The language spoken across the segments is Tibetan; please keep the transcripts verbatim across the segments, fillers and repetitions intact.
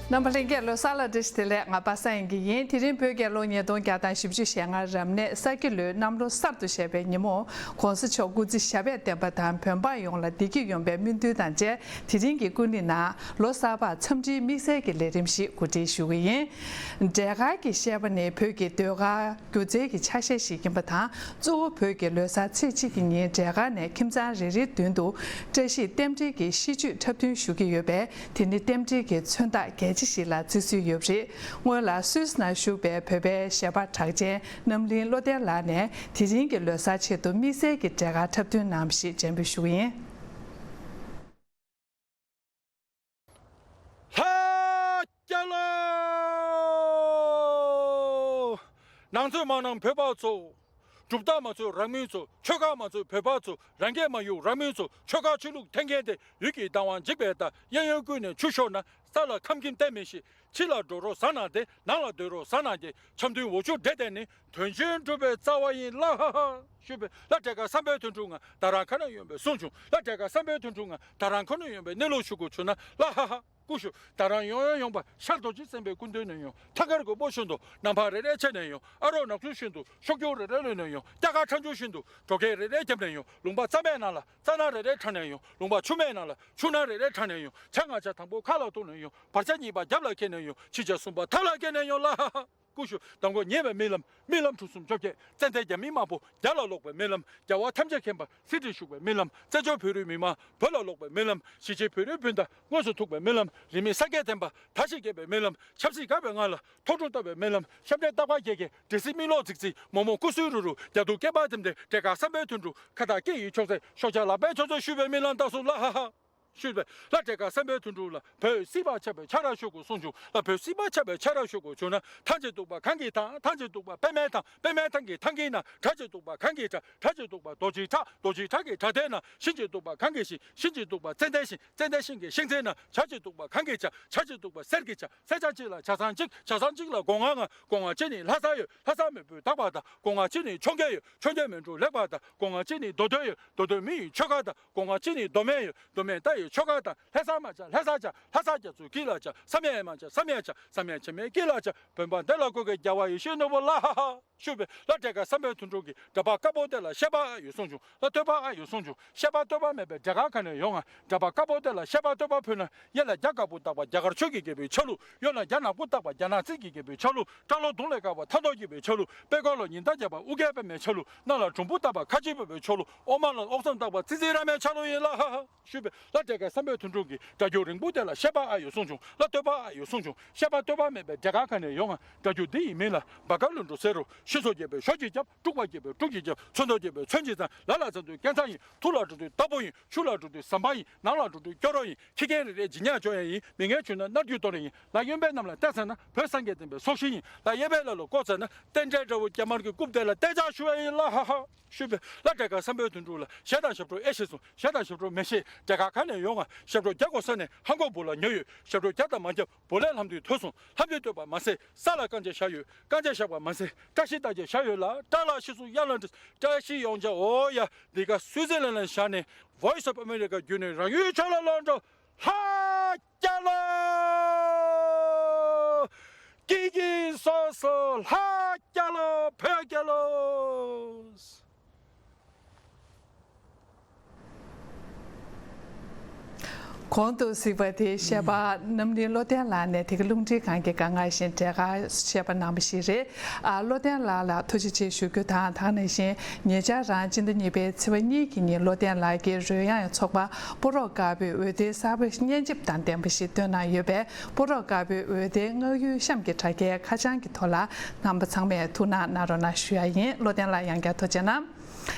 རྣམ་པ་ལྷན་རྒྱས་ལོ་གསར་ལ་བཀྲ་ཤིས་བདེ་ལེགས། ང་པ་སངས་དབྱངས་སྐྱིད་ཡིན། དེ་རིང་བོད་རྒྱལ་ལོ་ཉིས་སྟོང་བརྒྱ་དང་བཞི་བཅུ་ཞེ་ལྔ་རབ་གནས་ས་ཁྱི་ལོའི་གནམ་ལོ་གསར་དུ་བཞད་པའི་ཉིན་མོ། ༸གོང་ས་མཆོག་སྐུ་ཚེ་ཞབས་པད་བརྟན་པ་དང་། བོད་འབངས་ཡོངས་ལ་བདེ་སྐྱིད་ཡོང་བའི་སྨོན་འདུན་དང་བཅས། དེ་རིང་གི་སྐུ་ལུས་ནང་ལོ་གསར་པར་འཚམས་འདྲིའི་དམིགས་བསལ་གྱི་ལས་རིམ་ཞིག་གོ་སྒྲིག་ཞུ་གི་ཡིན། འབྲས་དཀར་གྱི་བཤད་པ་ནི་བོད་ཀྱི་ཟློས་གར་སྒྱུ་རྩལ་གྱི་ཆ་ཤས་ཤིག་ཡིན་པ་དང་། གཙོ་བོ་བོད་ཀྱི་ལོ་གསར་ཚེས་གཅིག་གི་ཉིན་འབྲས་དཀར་ནས་ཁྱིམ་ཚང་རེ་རེའི་མདུན་དུ་བཀྲ་ཤིས་རྟེན་འབྲེལ་གྱི་ཤིས་བརྗོད་འཁྲབ་སྟོན་ཞུ་གི་ཡོད་པས། དེ་ནི་རྟེན་འབྲེལ་གྱི་མཚོན་རྟགས་གལ་ཆེ་ཞིག་ལ་བརྩི་སྲོལ་ཡོད་པ་རེད། སྔོན་ལ་སུད་སི་ནང་བཞུགས་པའི་བོད་པའི་གཞས་པ་གྲགས་ཅན་རྣམ་གླིང་བློ་ལྡན་ལགས་ནས་དེ་རིང་གི་ལོ་གསར་ཆེད་དུ་དམིགས་བསལ་གྱི་འབྲས་དཀར་འཁྲབ་སྟོན་གནང་བ་ཞིག་སྤྱན་འབུལ་ཞུ་གི་ཡིན། ལྷ་རྒྱལ་ལོ། ནང་ཚོད་མ་གནང་བོད་པ་ཚོ། གྲུབ་རྟགས་མ་ཚོད་རང་མོས་ཚོ། ཆོལ་ཁ་མ་ཚོད་བོད་པ་ཚོ། རང་སྐད་མ་ཡོད་རང་མོས་ཚོ། ཆོལ་ཁ་ཆོས་ལུགས་འཐེན་མཁན་དེ། ཡུལ་གྱི་བདག་དབང་འཇིག་པའི་ཟླ། གཡས་གཡོན་ཀུན་ནས་ཆུ་ཤོར་ན། ས་ལ་ཁམས་ཁྱིམ་བསྟན་མི་ཤེས། ཕྱི་ལ་འགྲོ་རོགས་ཟ་ན་དེ། ནང་ལ་སྡོད་རོགས་ཟ་ན་དེ། འཆམ་མཐུན་འོ་ཆུ་འདྲེ་དེ་ནི། དོན་ཆེན་སྒྲུབ་པའི་རྩ་བ་ཡིན། ལ་ཧ་ཧ། ཞུས་པས། ལ་འབྲས་དཀར་བསམ་འཕེལ་དོན་གྲུབ་ང་། ད་རང་ག་ནས་ཡོང་པའི་གསུང་བྱུང་། ལ་འབྲས་དཀར་བསམ་འཕེལ་དོན་གྲུབ་ང་། ད་རང་ག་ནས་ཡོང་པའི་གནས་ལུགས་ཞུ་དགོས་བྱུང་ན། ལ་ཧ་ཧ། སྐུ་ཞུ། ད་རང་ཡོང་ཡོང་ཡོང་པ་ཤར་རྡོ་རྗེ་སེམས་དཔའི་སྐུ་མདུན་ནས་ཡོང་། ཐང་དཀར་རྒོད་པོ་ཤུན་ཏུ། ནམ་ཕར་རེ་རེ་ཆེ་ནས་ཡོང་། ཨ་རོགས་ནག་ཆུ་ཤུན་ཏུ། ཤོག་ཀྱུ་རེ་རེ་ལོན་ནས་ཡོང་། སྐྱ་ཀ་ཁྲ་འཇུ་ཤུན་ཏུ། གྲོ་ཁལ་རེ་རེ་རྒྱབ་ནས་ཡོང་། ལུང་པ་རྩ་མེད་ནང་ལ་རྩ་ནག་རེ་རེ་དྲངས་ནས་ཡོང་། ལུང་པ་ཆུ་མེད་ནང་ལ་ཆུ་ནག་རེ་རེ་དྲངས་ནས་ཡོང་། བྱ་ང་བྱ་དང་པོ་ཁ་ལ་གཏུགས་ནས་ཡོང་། བར་ཆ་གཉིས་པ་རྒྱབ་ལ་འཁྱེར་ནས་ཡོང་། ཕྱི་ཆ་གསུམ་པ་ཐབ་ལ་འཁྱེར་ནས་ཡོང་། ལ་ཧ་ཧ། སྐུ་ཞུ། མདང་དགོང་ཉེ་བའི་རྨི་ལམ། རྨི་ལམ་གྲུ་གསུམ་བཅོ་བརྒྱད། ཙན་དན་རྒྱ་མིའི་དམར་པོ་རྒྱ་ལ་ལོག་པའི་རྨི་ལམ། རྒྱལ་བ་ཐམས་ཅད་མཁྱེན་པ་སྲིད་ཁྲིར་བཞུགས་པའི་རྨི་ལམ། བཙན་བྱོལ་བོད་རིགས་མི་མང་བོད་ལ་ལོག་པའི་རྨི་ལམ། གཞིས་བྱེས་བོད་རིགས་སྤུན་ཟླ་དངོས་སུ་ཐུག་པའི་རྨི་ལམ། རིས་མེད་སངས་རྒྱས་བསྟན་པ་དར་ཞིང་རྒྱས་པའི་རྨི་ལམ། ཆབ་སྲིད་འགག་པའི་ངང་ལ་ཐོག་འཕྲོ་བཏབ་པའི་རྨི་ལམ། ཤམ་འདྲེས་རྟག་པ་རྒྱལ་རྒྱལ་འདྲེ་སྲིན་མིག་ལོག་རྫིག་རྫིག་མོག་མོག་སྐུ་གསུང་རུ་རུ། རྒྱ་དུག་སྐེད་པ་ལྡེམ་ལྡེམ། འབྲས་དཀར་བསམ་འཕེལ་དོན་གྲུབ། ཁ་བཏགས་སྐེ་ཡི་ཕྱོགས་ཚད། ཤོག་བྱ་ལག་པའི་ཕྱོགས་ཚད་ཞུས་པའི་རྨི་ལམ་བཏང་སོང་། ལ་ཧ་ཧ། ཞུས་པས། ལ་འབྲས་དཀར་བསམ་འཕེལ་དོན་གྲུབ་ལ། བོད་སྲིད་པ་ཆགས་པའི་ཆ་ར་ཤོད་དགོས་གསུངས་བྱུང་། ལ་བོད་སྲིད་པ་ཆགས་པའི་ཆ་ར་ཤོད་དགོས་བྱུང་ན། ཐང་ཅིག་གཏུགས་པ་གངས་ཀྱི་ཐང་། ཐང་ཅིག་གཏུགས་པ་པདྨའི་ཐང་། པདྨའི་ཐང་གི་ཐང་གི་ནང་། བྲག་ཅིག་གཏུགས་པ་གངས་ཀྱི་བྲག། བྲག་ཅིག་གཏུགས་པ་རྡོ་རྗེ་བྲག། རྡོ་རྗེ་བྲག་གི་བྲག་མཐའི་ནང་། ཤིང་ཅིག་གཏུགས་པ་གངས་ཀྱི་ཤིང་། ཤིང་ཅིག་གཏུགས་པ་ཙན་དན་ཤིང་། ཙན་དན་ཤིང་གི་ཤིང་རྩེའི་ནང་། བྱ་ཅིག་གཏུགས་པ་གངས་ཀྱི་བྱ། བྱ་ཅིག་གཏུགས་པ་གསེར་གྱི་བྱ། གསེར་བྱ་གཅིག་ལ་བྱ་ཚང་གཅིག། བྱ་ཚང་གཅིག་ལ་སྒོ་ང་ལྔ། སྒོ་ང་གཅིག་ནི་ལྷ་ས་ཡོད། ལྷ་ས་མེས་པོའི་རྟག་པ་དང་། སྒོ་ང་གཅིག་ནི་འཕྱོངས་རྒྱས་ཡོད། འཕྱོངས་རྒྱས་མེ་འབྲུག་ལེགས་པ་དང་། སྒོ་ང་གཅིག་ནི་མདོ་སྟོད་ཡོད། མདོ་སྟོད་མི་ཡི་ཆོལ་ཁ་དང་། སྒོ་ང་གཅིག་ནི་མདོ་སྨད་ཡོད། མདོ་སྨད་རྟ་ཡི་ཆོལ་ཁ་དང་། ལྷ་ས་མ་བྱ་ལྷ་ས་བྱ། ལྷ་ས་རྒྱ་མཚོའི་དཀྱིལ་ལ་བྱ། བསམ་ཡས་མ་བྱ་བསམ་ཡས་བྱ། བསམ་ཡས་བྱེ་མའི་དཀྱིལ་ལ་བྱ། བོད་འབངས་བདེ་ལ་འགོད་མཁན་རྒྱལ་བ་ཡིད་བཞིན་ནོར་བུ། ལ་ཧ་ཧ། ཞུས་པས། ལ་འབྲས་དཀར་བསམ་འཕེལ་དོན་གྲུབ་ཀྱིས། གྲྭ་པ་དཀར་པོ་དེ་ལ་བཤད་པ་ཨ་ཡོད་གསུངས་བྱུང་། ལ་སྟོད་པ་ཨ་ཡོད་གསུངས་བྱུང་། བཤད་པ་སྟོད་པ་མེད་པའི་འབྲས་དཀར་ག་ནས་ཡོང་ང་། གྲྭ་པ་དཀར་པོ་དེ་ལ་བཤད་པ་སྟོད་པ་ཕུལ་ན། གཡས་ལ་རྒྱ་དཀར་པོ་བཏགས་པ་རྒྱ་གར་ཆོས་ཀྱི་རྒྱལ་པོའི་ཆ་ལུགས། གཡོན་ལ་རྒྱ་ནག་པོ་བཏགས་པ་རྒྱ་ནག་རྩིས་ཀྱི་རྒྱལ་པོའི་ཆ་ལུགས། སྐྲ་ལོ་གདོང་ལས་དཀར་བ་ཐ་མདོག་རྒྱལ་པོའི་ཆ་ལུགས། པད་ཀོ་ལ་ཉི་ཟླ་རྒྱས་པ་ཨུ་རྒྱན་པདྨའི་ཆ་ལུགས། སྣ་ལ་འབྲོང་བུ་བཏགས་པ་ཁ་ཆེ་བོད་པའི་ཆ་ལུགས། འོ་མ་ལ་ཨོག་ཚོམ་བཏགས་པ་ཙི་ཙི་ར་མའི་ཆ་ལུགས་ཡིན། ལ་ཧ་ཧ། ཞུས་པས། ལ་འབྲས་དཀར་བསམ་འཕེལ་དོན་གྲུབ་ཀྱིས། སྒྲ་སྒྱུར་རིང་པོ་དེ་ལ་བཤད་པ་ཨ་ཡོད་གསུངས་བྱུང་། ལ་སྟོད་པ་ཨ་ཡོད་གསུངས་བྱུང་། བཤད་པ་སྟོད་པ་མེད་པའི་འབྲས་དཀར་ག་ནས་ཡོང་ང་། སྒྲ་སྒྱུར་འདི་ཡི་མིང་ལ་བ་དཀར་ལུང་འགྲོ་ཟེར་རོ། ཤིང་བཟོ་རྒྱས་པའི་ཞོ་གཅིག་བརྒྱབ། དཀྲུག་པ་རྒྱས་པའི་དཀྲུག་གཅིག་བརྒྱབ། ཚོན་མདོག་རྒྱས་པའི་ཚོན་གཅིག་བརྒྱབ། ལ་ལ་ཚ་དུས་རྐྱེན་ཚ་ཡིན། ཐུག་ལ་འགྲོ་དུས་རྟག་པོ་ཡིན། ཆུ་ལ་འགྲོ་དུས་ཟམ་པ་ཡིན། ནང་ལ་འགྲོ་དུས་སྐྱོ་རོགས་ཡིན། ཁྱི་རྒན་རེ་རེ་ལྗིད་ཉག་འཇོག་ཡ་ཡིན། མི་ངན་བྱུང་ན་མནར་གྱུར་གཏོང་རེ་ཡིན། ལ་གཡོན་པའི་གནམ་ལ་བལྟས་ཚར་ན། བོད་སངས་རྒྱས་བསྟན་པའི་སྲོག་ཤིང་ཡིན། ལ་གཡས་པའི་ལ་ལ་བསྐོར་ཚར་ན། རྟེན་འབྲེལ་དགྲ་བོ་རྒྱ་དམར་གྱི་རྐུབ་དེ་ལ་གཏད་འཇགས་ཞུ་བ་ཡིན། ལ་ཧ་ཧ། ཞུས་པས། ལ་འབྲས་དཀར་བསམ་འཕེལ་དོན་གྲུབ་ལ། གཞས་དང་ཞབས་བྲོ་ཨེ་ཤེས་སོང་། གཞས་དང་ཞབས་བྲོ་མི་ཤེས། འབྲས་དཀར་ག་ནས་ཡོང་ང་། ཞབས་བྲོ་རྒྱག་དགོས་ས་ནས་ཧང་གོ་བུ་ལ་ཉོས་ཡོད། ཞབས་བྲོ་རྒྱག་དང་མ་རྒྱག་བུ་ལས་ལྷམ་མདུད་ཐོལ་སོང་། ལྷམ་མདུད་བཏོད་པ་མ་ཟད། ས་ལ་རྐང་རྗེས་བཞག་ཡོད། རྐང་རྗེས་བཞག་པ་མ་ཟད། བཀྲ་ཤིས་རྟགས་ཅན་བཞག་ཡོད་ལ། བཀྲ་ལ་ཤིས་སུ་དབྱར་ལ་འདྲི། བཀྲ་ཤིས་ཡོང་ཆ། འོ་ཡ། འདི་ག་སུའི་ཙི་ལན་ལ་བཞག་ནས་Voice of America བརྒྱུད་ནས་རང་ཡུལ་ཕྱོགས་ལ་ལོག་འགྲོ། ལྷ་རྒྱལ་ལོ། སྐྱིད་སྐྱིད་སོ་སོ་ལྷ་རྒྱལ་ལོ། བོད་རྒྱལ་ལོ། གོང་དུ་གཟིགས་པ་དེ་གཞས་པ་རྣམ་གླིང་བློ་ལྡན་ལགས་ནས་དེ་ག་རླུང་འཕྲིན་ཁང་གི་ག་ང་བཞིན་འབྲས་དཀར་གཞས་པ་གནང་བ་ཞིག་རེད། ཨ། བློ་ལྡན་ལགས་ལ་ཐུགས་རྗེ་ཆེ་ཞུ་རྒྱུ་དང་། ད་ག་ནང་བཞིན་ཉེ་ཆར་རང་སྤྱི་ཟླ་གཉིས་པའི་ཚེས་པ་གཉིས་ཀྱི་ཉིན་བློ་ལྡན་ལགས་ཀྱིས་རོལ་དབྱངས་ཚོགས་པ་སྤོ་རོག་དཀར་པོའི་འོད་སྡེར་གསར་པ་སྙན་འཇེབས་དང་ལྡན་པ་ཞིག་བཏོན་གནང་ཡོད་པས། སྤོ་རོག་དཀར་པོའི་འོད་སྡེར་བསྔགས་ཡུལ་གཤམ་གྱི་དྲ་རྒྱའི་ཁ་བྱང་གི་ཐོག་ལ་རྣམ་པ་ཚང་མས་ཐུགས་སྣང་གནང་རོགས་གནང་ཞུ་ཡ་ཡིན། བློ་ལྡན་ལགས་ཡང་བསྐྱར་ཐུགས་རྗེ་གནང་།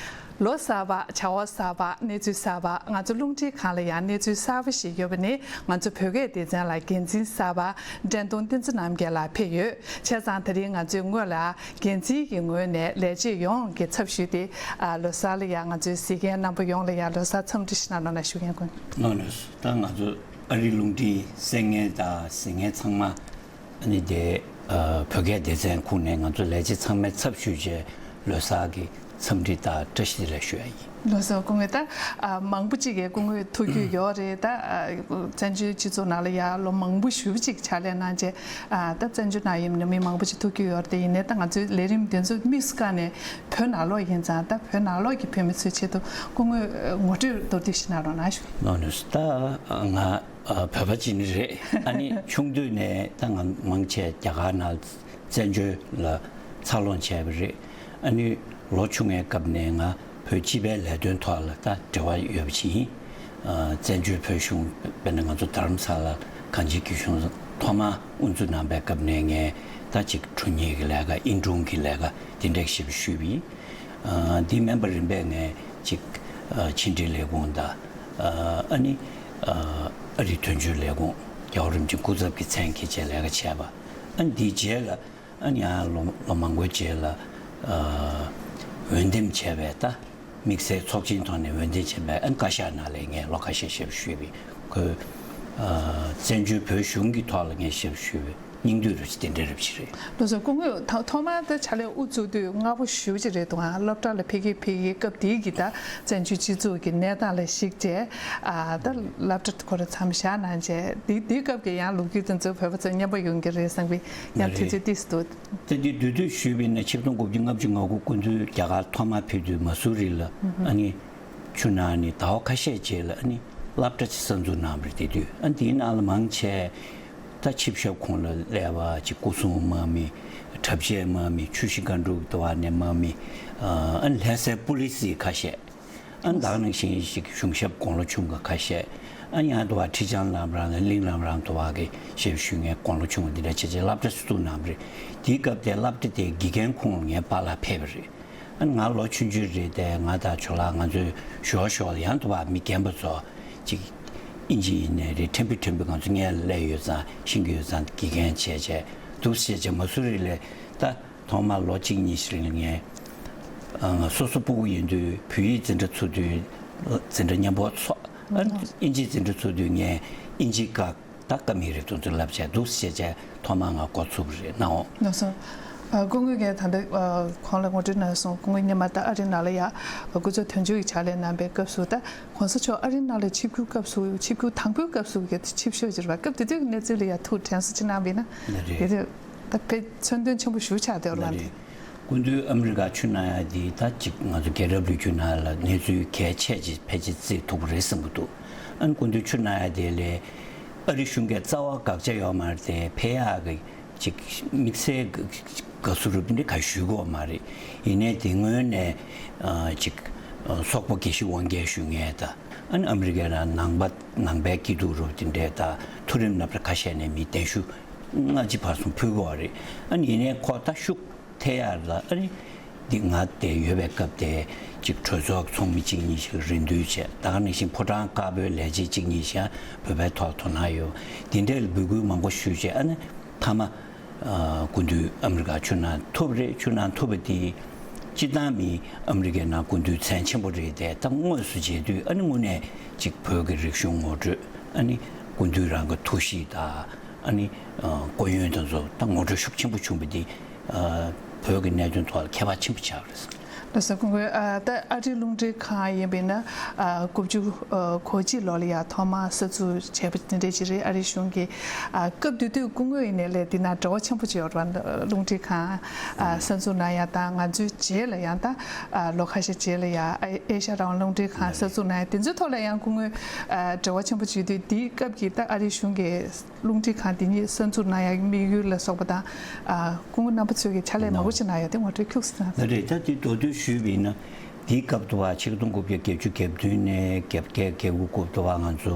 ལོ་གསར་པ། བྱ་བ་གསར་པ། གནས་ཚུལ་གསར་པ། ང་ཚོ་རླུང་འཕྲིན་ཁང་ལ་ཡང་གནས་ཚུལ་གསར་པ་ཞིག་ཡོད་པ་ནི། ང་ཚོ་བོད་སྐད་སྡེ་ཚན་ལ་འགན་འཛིན་གསར་པ་བཀྲས་མཐོང་བསྟན་འཛིན་རྣམ་རྒྱལ་ལགས་ཕེབས་ཡོད། བྱས་ཙང་དེ་རིང་ང་ཚོའི་ངོས་ལ་འགན་འཛིན་གྱི་ངོས་ནས་ལས་བྱེད་ཡོངས་ཀྱི་ཚབ་ཞུས་ཏེ། ཨ། ལོ་གསར་ལ་ཡང་ང་ཚོའི་གཟིགས་མཁན་རྣམ་པ་ཡོངས་ལ་ཡང་ལོ་གསར་འཚམས་འདྲི་ཞིག་གནང་རོགས་གནང་ཞུ་མཁན་ཀུན། ལགས་ལགས་སོ། ད་ང་ཚོ་ཨ་རི་རླུང་འཕྲིན་གསན་མཁན་དང་གཟིགས་མཁན་ཚང་མ། ཨ་ནི་དེ། ཨ། བོད་སྐད་སྡེ་ཚན་ཁུངས་ནས་ང་ཚོ་ལས་བྱེད་ཚང་མའི་ཚབ་ཞུས་བྱས་ལོ་གསར་གྱི་ འཚམས་འདྲི་དང་བཀྲ་ཤིས་བདེ་ལེགས་ཞུ་ཡ་ཡིན། ལགས་སོ། སྐུ་ངོ། ད་ཨ་མང་པོ་ཅིག་གིས་སྐུ་ངོའི་ཐུགས་རྒྱུས་ཡོད་རེད། ད་ཨ་བཙན་བྱོལ་སྤྱི་ཚོགས་ནང་ལ་ཡ་ལོ་མང་པོ་ཞེ་པོ་ཅིག་ཕྱག་ལས་གནང་བྱས། ཨ་ད་བཙན་བྱོལ་ནང་ཡིན་ན་མི་མང་པོ་ཅིག་ཐུགས་རྒྱུས་ཡོད་རེད། དེ་ཡིན་ནའི་ད་ང་ཚོའི་ལས་རིམ་དེ་ཚོ་དམིགས་སུ་བཀར་ནས་བོད་ནང་ལོགས་ཡིན་ཙང་། ད་བོད་ནང་ལོགས་ཀྱི་བོད་མི་ཚོའི་ཆེད་དུ་སྐུ་ངོས་ངོ་སྤྲོད་མདོར་བསྡུས་ཤིག་གནང་རོགས་གནང་ཞུ། ལགས་སོ། ད་ང་ཨ་བོད་པ་ཅིག་ནི་རེད། ཨ་ནི་ཆུང་དུས་ནས་ད་ང་མང་ཆེ་རྒྱ་གར་ནང་བཙན་བྱོལ་ལ་འཚར་ལོངས་བྱས་པ་རེད། ཨ་ནི་ལོ་ཆུང་བའི་སྐབས་ནས་ང་བོད་སྤྱི་པའི་ལས་དོན་ཐོག་ལ་ད་འབྲེལ་བ་ཡོད་པ་ཅིག་ཡིན། ཨ་བཙན་བྱོལ་བོད་གཞུང་དཔེར་ན་ང་ཚོ་རྡ་རམ་ས་ལ་གངས་ཅན་སྐྱིད་གཤོངས་ཐོག་མར་དབུ་འཛུགས་གནང་པའི་སྐབས་ནས་ངས་ད་ཅིག་དྲུང་ཉིད་ཀྱི་ལས་ཀ། ཨིན་དྲུང་གི་ལས་ཀ་དེ་འདྲ་ཞིག་ཞུས་པ་ཡིན། ཨ་འདི་མིན་པར་རིམ་པས་ངས་ཅིག་ཨ་ཕྱི་འབྲེལ་ལས་ཁུངས་དང་། ཨ་ཨ་ནི་ཨ་ཨ་རིའི་དོན་གཅོད་ལས་ཁུངས་རྒྱལ་བ་རིན་པོ་ཆེའི་སྐུ་ཚབ་ཀྱི་མཚན་འཁྱེར་བྱས་ལས་ཀ་བྱས་པ། ཨ་ནི་འདིའི་རྗེས་ལ་ཨ་ནི་ཡང་ལོ་ལོ་མང་པོའི་རྗེས་ལ་ཨ་འོས་འདེམས་བྱས་པའི་ད་དམིགས་བསལ་ཚོགས་ཆེན་ཐོག་ནས་འོས་འདེམས་བྱས་པའི་ཨ་ནི་བཀའ་ཤག་ནང་ལ་ངས་ལོ་ཁ་ཤས་ཞབས་ཞུས་པའི། ཁོས་ཨ་བཙན་བྱོལ་བོད་གཞུང་གི་ཐོག་ལ་ངས་ཞབས་ཞུས་པའི་སྙིང་བསྡུས་རུ་དེ་འདྲ་རབ་ཞིག་རེད། ལགས་སོ། སྐུ་ངོས་ཐོག་མར་ད་ཕྱག་ལས་དབུ་བཙུགས་དུས་སྔ་པོ་ཞེ་པོ་ཅིག་རེད་འདུག་ཨ། སློབ་གྲྭ་ལ་ཕེབས་ཀྱི་ཕེབས་ཀྱི་སྐབས་དེའི་གི་ད་བཙན་བྱོལ་སྤྱི་ཚོགས་ཀྱི་གནས་སྟངས་ལ་གཞིགས་བྱས། ཨ་ད་སློབ་གྲྭ་ཁོ་ར་མཚམས་བཞག་གནང་བྱས། དེ་དེའི་སྐབས་ཀྱི་ཡང་ལོ་རྒྱུས་དེ་ཚོ་བོད་པ་ཚོ་སྙན་པོ་ཡོང་གི་རེད་བསམ་པའི་ཡང་དུས་ཚོད་ཏོག་ཙམ་འདུག། ད་དེ་བསྡུས་བསྡུས་ཞུས་པ་ཡིན་ན། ཆིག་སྟོང་དགུ་བརྒྱ་ལྔ་བཅུ་ང་དགུ་སྐུ་མདུན་རྒྱ་གར་ཐོག་མར་ཕེབས་དུས་མ་སུ་རི་ལ་ཨ་ནི་ཆུ་ནང་ནས་ཟླ་བ་ཁ་ཤས་རྗེས་ལ་ཨ་ནི་སློབ་གྲྭ་ཅིག་གསར་འཛུགས་གནང་བ་རེད། དེ་དུས་ཨ་འདིའི་ནང་ལ་མང་ཆེ་ད་ཆིབས་ཞབས་ཁོངས་ལ་སླེབས་པ་ཅིག་སྐུ་སྲུང་དམག་མི། གྲྭ་ཆས་དམག་མི། ཆུ་བཞི་སྒང་དྲུག་ལྟ་བ་ནས་དམག་མི། ཨ་ནི་ལྷ་སའི་པུ་ལི་སི་ཁ་ཤས། ཨ་ནི་ད་ག་ནང་བཞིན་ཞིག་གཞུང་ཞབས་དགུང་ལོ་ཆུང་གི་ཁ་ཤས། ཨ་ནི་ཡང་དུ་བ་ཁྲི་བྱང་ལམ་རིམ་དང་གླིང་ལམ་རིམ་དུ་བ་གི་ཞབས་ཞུ་མཁན་དགུང་ལོ་ཆུང་གི་འདི་འདྲ་བྱས་བྱས་སློབ་གྲྭ་ཞིག་བཙུགས་གནང་བ་རེད། དེའི་སྐབས་དེ་སློབ་གྲྭ་དེའི་དགེ་རྒན་ཁོངས་ལ་ངའི་པཱ་ལགས་ཕེབས་པ་རེད། ཨ་ནི་ང་ལོ་ཆུང་ཆུང་རེད་དེ། ང་དང་ཇོ་ལགས་ང་ཚོའི་ཞོར་ཞོར་ལ་ཡང་དུ་བ་མི་རྒན་པ་ཚོ་ཅིག་ཨིན་ཇི་ཡིན་ནའི་རེད། ཕྲན་བུ་ཕྲན་བུ་ང་ཚོ་སྔོན་ལ་སླེབས་ཡོད་ཙང་ཤེས་ཀྱི་ཡོད་ཙང་དགེ་རྒན་བྱས་བྱས་འདུག་བྱས་བྱས་མ་སུ་རི་ལ་ད་ཐོག་མར་ལོ་གཅིག་གཉིས་ཤིག་རིང་ལ་ངས་ཨ་སོ་སོ་སྤུ་གུ་ཡིན་དུས་བོད་ཡིག་འཛིན་གྲྭ་ཚུགས་དུས་འཛིན་གྲྭ་མཉམ་པོ་ཚོགས། ཨ་ཨིན་ཇིའི་འཛིན་གྲྭ་ཚུགས་དུས་ངས་ཨིན་ཇིའི་སྐད་ད་ཀ་མི་རིགས་དེ་ཚོ་བསླབ་བྱས་འདུག་བྱས་བྱས་ཐོག་མར་ང་འགོ་ཚུགས་པ་རེད། གནང་འོང་། ལགས་སོ། ཨ་སྐུ་ངོས་ཀྱིས་ད་ལྟ་ཨ་གོང་ལ་ངོ་སྤྲོད་གནང་སོང་། སྐུ་ངོས་སྔོན་མ་ད་ཨ་རི་ནང་ལ་ཡ་སྐུ་ཚབ་དོན་གཅོད་ཀྱི་ཕྱག་ལས་གནང་པའི་སྐབས་སུ། ད་གོང་ས་མཆོག་ཨ་རི་ནང་ལ་ཆིབས་བསྒྱུར་སྐབས་སུ། ཆིབས་བསྒྱུར་དང་པོའི་སྐབས་སུ་གི་ཆིབས་ཞབས་ཅིག་རེད་པ། སྐབས་དེ་དུས་ཀྱི་གནས་ཚུལ་ལ་ཡ་ཐུགས་དྲན་གསོ་ཅིག་གནང་བ་ཡིན་ན། ལགས་རེད། དེ་དུས་ད་དཔེ་མཚོན་དོན་ཆེན་པོ་ཞེ་པོ་ཆགས་བསྡད་ཡོད་རེད་པ། ལགས་རེད། སྐུ་མདུན་ཨ་མི་རི་ཀ་ཕྱིར་གནང་ཡ་དེ་ད་ཅིག་ང་ཚོ་རྒྱལ་རབས་ལོ་རྒྱུས་ནང་ལ་གནས་ཚུལ་གལ་ཆེ་ཅིག་ཕལ་ཆེར་བརྩི་ཐུབ་པ་རེད་བསམ་གྱི་འདུག། ཨ་ནི་སྐུ་མདུན་ཕྱིར་གནང་ཡ་དེ་ལས་ཨ་རི་གཞུང་གིས་རྩ་བ་དགག་བྱ་ཡོད་མ་རེད་དེ། ཕེབས་ཡག་གི་ཅིག་དམིགས་བསལ་དགའ་བསུ་རུ་འདི་ག་ཞུ་གི་ཡོད་མ་རེད། ཡིན་ནའི་དེ་སྔོན་ནས་ཨ་ཅིག་ཨ་སོག་པོ་དགེ་བཤེས་དབང་རྒྱལ་ཞུ་མཁན་དང་། ཨ་ནི་ཨ་མི་རི་ཀའི་ནང་ནང་པ་ནང་པའི་སྐྱིད་སྡུག་རུ་དེ་འདྲས་དང་། མཐོ་རིམ་སློབ་གྲྭ་ཁ་ཤས་ནས་མི་གདན་ཞུ་སྔ་ཕྱི་བར་གསུམ་ཕུལ་གི་ཡོད་རེད། ཨ་ནི་ཡིན་ནའི་ཁོ་ད་ཤུགས་ཐེབས་ཡག་ལ་ཨ་ནི་འདི་ང་དེ་ཡོད་པའི་སྐབས་དེ་ཅིག་གྲོས་ཚོགས་ཚོགས་མི་གཅིག་གཉིས་ཤིག་རེ་འདུན་བྱས། ད་ག་ནང་བཞིན་ཕོ་བྲང་དཀར་པོའི་ལས་བྱེད་གཅིག་གཉིས་ཤིག་བོད་པའི་ཐོག་དོ་སྣང་ཡོད། དེ་འདྲའི་འབོད་སྐུལ་མང་པོ་ཞུས་བྱས། ཨ་ནི་མཐའ་མ་ཨ་སྐུ་མདུན་ཨ་མི་རི་ཀ་ཕྱིར་གནང་ཐུབ་རེད། ཕྱིར་གནང་ཐུབ་པ་དེ་སྤྱིར་བཏང་མི་ཨ་མི་རི་ཀའི་ནང་སྐུ་མདུན་མཚན་ཆེན་པོ་རེད་དེ། ད་དངོས་སུ་མཇལ་དུས་ཨ་ནི་དངོས་གནས་ཅིག་བོད་ཀྱི་རིག་གཞུང་ངོ་སྤྲོད། ཨ་ནི་སྐུ་མདུན་རང་གི་ཐུགས་གཤིས་དང་། ཨ་ནི་ཨ་སྐུ་ཡོན་དེ་ཚོ་ད་ངོ་སྤྲོད་ཤུགས་ཆེན་པོ་བྱུང་བ་དེ་ཨ་བོད་ཀྱི་གནད་དོན་ཐོག་ལ་ཁྱད་པར་ཆེན་པོ་ཆགས་པ་རེད། ལགས་སོ། སྐུ་ངོ། ཨ་ད་ཨ་རིའི་རླུང་འཕྲིན་ཁང་ཡིན་པས་ན་ཨ་དགུ་བཅུ་ཨ་གོ་གཅིག་ལོ་ལ་ཡ་ཐོག་མར་གསར་འཛུགས་བྱས་པ་དེ་འདྲ་ཅིག་རེད། ཨ་རིའི་གཞུང་གིས། ཨ་སྐབས་དེ་དུས་སྐུ་ངོ་ཡིན་ནའི་ལས་འདི་ན་འབྲེལ་བ་ཆེན་པོ་ཅིག་ཡོད་རེད་པ། རླུང་འཕྲིན་ཁང་ཨ་གསར་འཛུགས་གནང་ཡ་དང་། ང་ཚོའི་རྗེས་ལ་ཡང་ད་ཨ་ལོ་ཁ་ཤས་རྗེས་ལ་ཡ་ཨེ་ཤ་ཡ་རང་དབང་རླུང་འཕྲིན་ཁང་གསར་འཛུགས་གནང་ཡ་དེ་ཚོའི་ཐོག་ལ་ཡང་སྐུ་ངོ་ཨ་འབྲེལ་བ་ཆེན་པོ་ཅིག་ཡོད་དུས། དེའི་སྐབས་ཀྱི་ད་ཨ་རིའི་གཞུང་གིས་རླུང་འཕྲིན་ཁང་དེ་ཉིད་གསར་འཛུགས་གནང་ཡག་དམིགས་ཡུལ་ལ་སོགས་པ་དང་། ཨ་སྐུ་ངོ་རྣམ་པ་ཚོས་ཀྱི་ཕྱག་ལས་མང་པོ་ཞིག་གནང་ཡོད་དེ་ངོ་སྤྲོད་ཁྱུག་ཙམ་གནང་། ལགས་རེད། ད་དེ་མདོར་བསྡུས་ཞུས་པ་ཡིན་ན། དེའི་སྐབས་དུ་བ་ཆིག་སྟོང་དགུ་བརྒྱ་བརྒྱད་ཅུ་གྱ་བདུན་ནས་བརྒྱད་བརྒྱད་བརྒྱད་དགུ་སྐབས་དུ་བ་ང་ཚོ་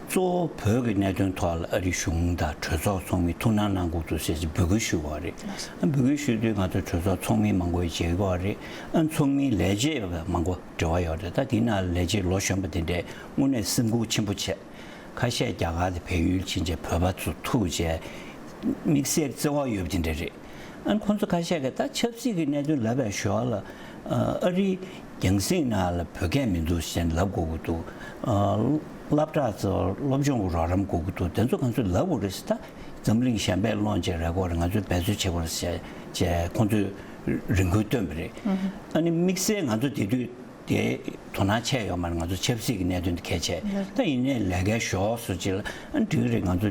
གཙོ་བོ་བོད་ཀྱི་གནད་དོན་ཐོག་ལ་ཨ་རིའི་གཞུང་དང་གྲོས་ཚོགས་ཚོགས་མི་ཐུགས་སྣང་གནང་དགོས་འདུག་ཟེར་ཅིག་འབོད་སྐུལ་ཞུས་པ་རེད། ཨ་འབོད་སྐུལ་ཞུས་དུས་ང་ཚོ་གྲོས་ཚོགས་ཚོགས་མི་མང་པོ་ཞིག་མཇལ་གྱི་ཡོད་རེད། ཨ་ཚོགས་མི་ལས་བྱེད་མང་པོ་འབྲེལ་བ་ཡོད་རེད། ད་དེའི་ནང་ལས་བྱེད་ལོ་གཞོན་པ་དེ་འདྲས་དངོས་གནས་སེམས་ཁུར་ཆེན་པོ་བྱས། ཁ་ཤས་རྒྱ་གར་དུ་བལ་ཡུལ་ཕྱིན་བྱས་བོད་པ་ཚོ་ཐུག་བྱས་དམིགས་བསལ་བརྩེ་བ་ཡོད་པ་དེ་འདྲ་རེད། ཨ་ཁོང་ཚོ་ཁ་ཤས་ཀྱིས་ད་ཆབ་སྲིད་ཀྱི་གནད་དོན་ལབ་པའི་ཞོར་ལ་ཨ་རིའི་རྒྱང་སྲིང་ནང་ལ་བོད་སྐད་མི་འདུག་ཟེར་ལབ་དགོས་ཀྱི་འདུག། ཨ་སློབ་གྲྭ་ཚོ་སློབ་སྦྱོང་གི་རོགས་རམ་དགོས་ཀྱི་འདུག། དེ་ཚོ་ཁོང་ཚོས་ལབ་དགོས་རེད་ཟེར། ད་འཛམ་གླིང་གཞན་པས་སློང་བྱས་རེད་དགོས་རེད། ང་ཚོས་འབད་རྩོལ་བྱེད་དགོས་རེད་ཟེར་བྱས་ཁོང་ཚོས་ རེ་སྐུལ་བཏོན་པ་རེད། ཨ་ནི་དམིགས་བསལ་ང་ཚོ་དེ་དུས་དེ་དོ་སྣང་བྱས་ཡོད་མ་རེད། ང་ཚོ་ཆབ་སྲིད་ཀྱི་གནད་དོན་དེ་གལ་ཆེ། ད་ཡིན་ནའི་ལས་ཀའི་ཞོར་སུ་ཅིག་ལ་ཨ་ནི་འགྲིག་རེད། ང་ཚོ་